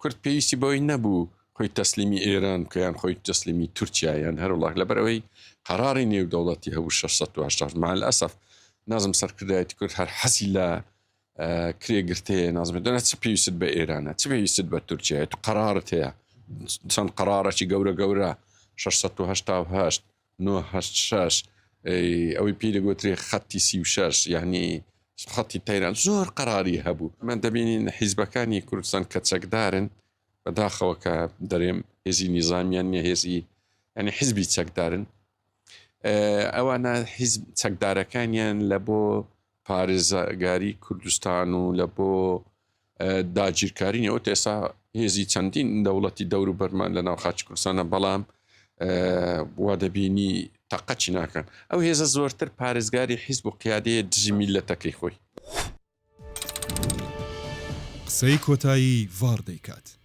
کورد پێویستی بەوەی نەبوو خۆی تەسلیمی ئێران بکە یان خۆی تەسلیمی تورکیا یان هەر وڵات لەبەر ئەوەی قەراری نێودەوڵەتی هەبوو 680 مع الاسف نازم سەرکردایەتی کورد هەر حەزی لە کرێ گرتەیە نازم دەنا چ پێویستت بە ئێرانە چ پێویستت بە تورکیایە تو قەرارت هەیە چەند قەرارەکی گەورە گەورە 688 986 ئەوەی پێی دەگوترێ خەتی 36 یعنی خەتی تەیران زۆر قەراری هەبوو من دەبینین حیزبەکانی کوردستان کە چەکدارن بەداخەوە کە دەرێم هێزی نیزامیان نیە هێزی ینی حیزبی چەکدارن ئەوانە حیزب چەکدارەکانیان لە بۆ پارێزگاری کوردستان و لە بۆ داگیرکاری نیە ئەوە ئێستا هێزی چەندین دەوڵەتی دەور و بەرمان لە ناو خاکی کوردستانە بەڵام وا دەبینی تەقەچی ناکەن ئەو هێزە زۆرتر پارێزگاری حیزب و قیادەیە دژی میلەتەکەی خۆی. قسەی کۆتایی ڤاڕ دەیکات.